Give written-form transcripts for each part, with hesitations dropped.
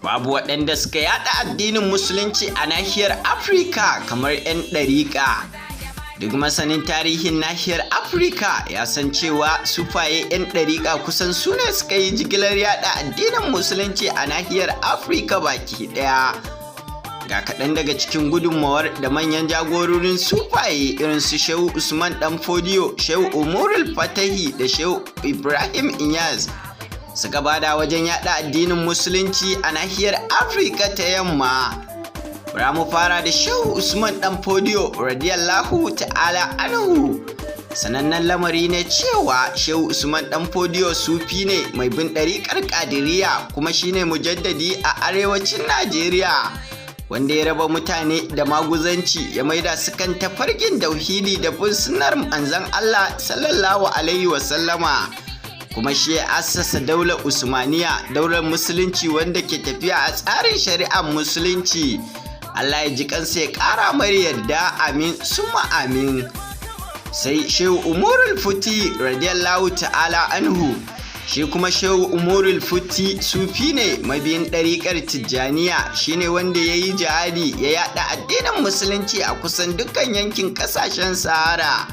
Babu waɗanda suka yada addinin Musulunci a nahiyar Afirka kamar 'yan ɗariƙa. Duk masanin tarihin nahiyar Afirka ya san cewa sufaye 'yan ɗariƙa kusan su ne suka yi jigilar yada addinin Musulunci a nahiyar Afirka baki ɗaya. Ga kaɗan daga cikin gudunmawar da manyan jagororin sufaye irin su Shehu Usman Dan Fodiyo, Shehu Umurul Fatahi da Shehu Ibrahim Inyas suka bada wajen yada addinin Musulunci a nahiyar Afirka ta Yamma. Bara mu fara da Shehu Usman Dan Fodiyo radiyallahu ta'ala anhu. Sanannen lamari ne cewa Shehu Usman Dan Fodiyo sufi ne mai bin ɗariƙar Ƙadiriya, kuma shine mujaddadi a arewacin Najeriya, wanda ya raba mutane da maguzanci ya maida su kan tafarkin tauhidi da bin sunnar manzon Allah sallallahu alaihi wasallama. Kuma shi ya assasa daular Usmaniya, daular Musulunci wanda ke tafiya a tsarin shari'ar Musulunci. Allah ya ji kansa ya ƙara mai yarda, amin summa amin. Sai Shehu Umurul Futi radiyallahu ta'ala anhu. Shi kuma Shehu Umurul Futi sufi ne mabiyin ɗariƙar Tijjaniya, shine wanda ya yi jihadi ya yaɗa addinin Musulunci a kusan dukkan yankin ƙasashen Sahara.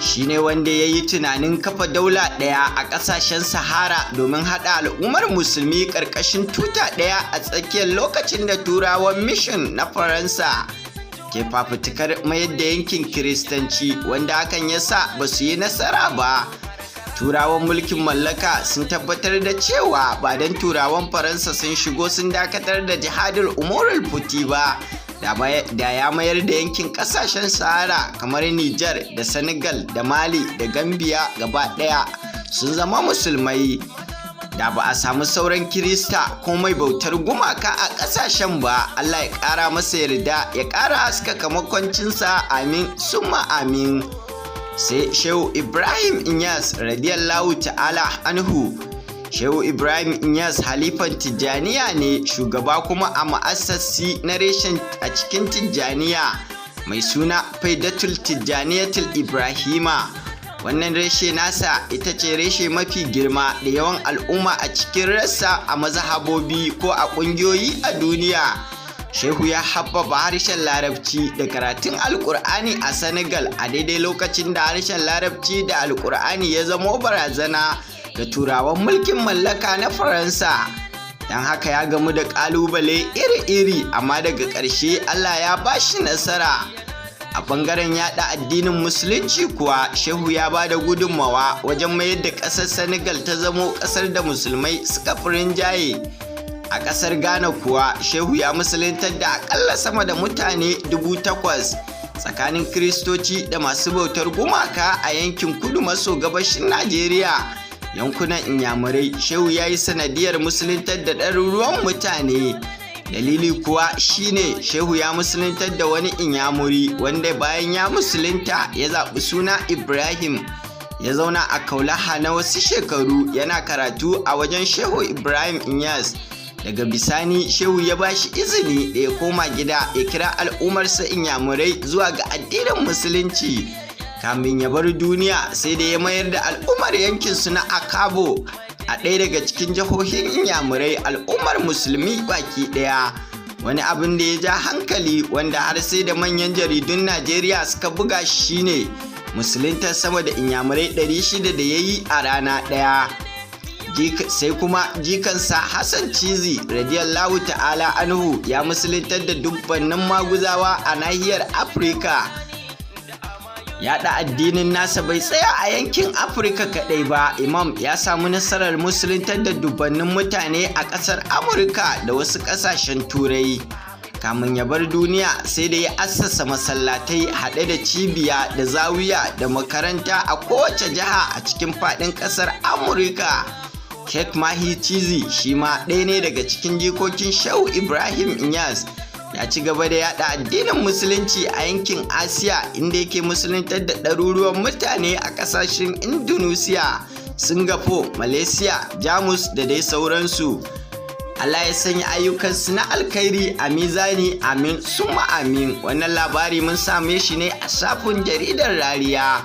Shine wanda ya yi tunanin kafa daula ɗaya a ƙasashen Sahara domin haɗa al'ummar Musulmi ƙarƙashin tuta ɗaya a tsakiyar lokacin da Turawan mission na Faransa ke fafutukar mayar da yankin Kiristanci, wanda hakan ya sa ba su yi nasara ba. Turawan mulkin mallaka sun tabbatar da cewa ba don Turawan Faransa sun shigo sun dakatar da jihadin Umurul Futi ba, da ya mayar da yankin kasashen Sahara kamar Nijar da Senegal da Mali da Gambia gaba ɗaya sun zama Musulmai, da ba a samu sauran Kirista ko mai bautar gumaka a ƙasashen ba. Allah ya ƙara masa yarda, ya ƙara haskaka makwancinsa, amin summa amin. Sai Shehu Ibrahim Inyas radiyallahu ta'ala anhu. Shehu Ibrahim Inyas halifan Tijjaniya ne, shugaba kuma a ma'assasi na reshen a cikin Tijjaniya mai suna Faidatul Tijjaniyatul Ibrahima. Wannan reshe nasa ita ce reshe mafi girma da yawan al'umma a cikin rassa a mazhabobi ko a ƙungiyoyi a duniya. Shehu ya haɓɓaɓa harshen Larabci da karatun Alƙur'ani a Senegal a daidai lokacin da harshen Larabci da Alƙur'ani ya zamo barazana ga Turawan mulkin mallaka na Faransa. Don haka ya gamu da ƙalubale iri-iri, amma daga ƙarshe Allah ya ba shi nasara. A ɓangaren yaɗa addinin Musulunci kuwa, Shehu ya ba da gudunmawa wajen mayar da ƙasar Senegal ta zamo ƙasar da Musulmai suka fi rinjaye. A ƙasar Ghana kuwa, Shehu ya musuluntar da aƙalla sama da mutane 8,000 tsakanin Kiristoci da masu bautar gumaka a yankin kudu maso gabashin Najeriya, yankunan Inyamurai. Shehu ya yi sanadiyar musuluntar da ɗaruruwan mutane. Dalili kuwa shine Shehu ya musuluntar da wani Inyamuri wanda bayan ya musulunta ya zaɓi suna Ibrahim, ya zauna a Kaulaha na wasu shekaru yana karatu a wajen Shehu Ibrahim Inyas. Daga bisani Shehu ya ba shi izini da ya koma gida ya kira al'ummarsa Inyamurai zuwa ga addinin Musulunci. Kamin ya bar duniya, sai da ya mayar da al'ummar yankinsu na Akabo, a ɗaya daga cikin jihohin Inyamurai, al'ummar Musulmi baki ɗaya. Wani abin da ya ja hankali wanda har sai da manyan jaridun Najeriya suka buga shine musuluntar sama da Inyamurai 600 da ya yi a rana ɗaya. Sai kuma jikansa Hassan Cizi radiyallahu ta'ala anhu ya musuluntar da dubbannin maguzawa a nahiyar Afirka. Yaɗa addinin nasa bai tsaya a yankin Afirka kaɗai ba. Imam ya samu nasarar musuluntar da dubbannin mutane a ƙasar Amurka da wasu ƙasashen Turai. Kamun ya bar duniya, sai da ya assasa masallatai haɗe da cibiya da zawiya da makaranta a kowace jiha a cikin faɗin ƙasar Amurka. Sheikh Mahi Cizi shi ma ɗaya ne daga cikin jikokin Shehu Ibrahim Inyas. Ya ci gaba da yada addinin Musulunci a yankin Asiya, inda yake musuluntar da ɗaruruwan mutane a ƙasashen Indonesia, Singapore, Malaysia, Jamus da dai sauransu. Allah ya sanya ayyukansu na alkhairi a mizani, amin summa amin. Wannan labari mun same shi ne a shafin jaridar Rariya,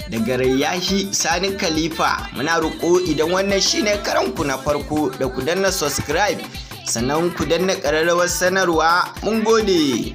daga Rayyahi Sani Khalifa. Muna roƙo, idan wannan shine karanku na farko, da ku danna subscribe. Sannan ku danna ƙararrawar sanarwa. Mun gode.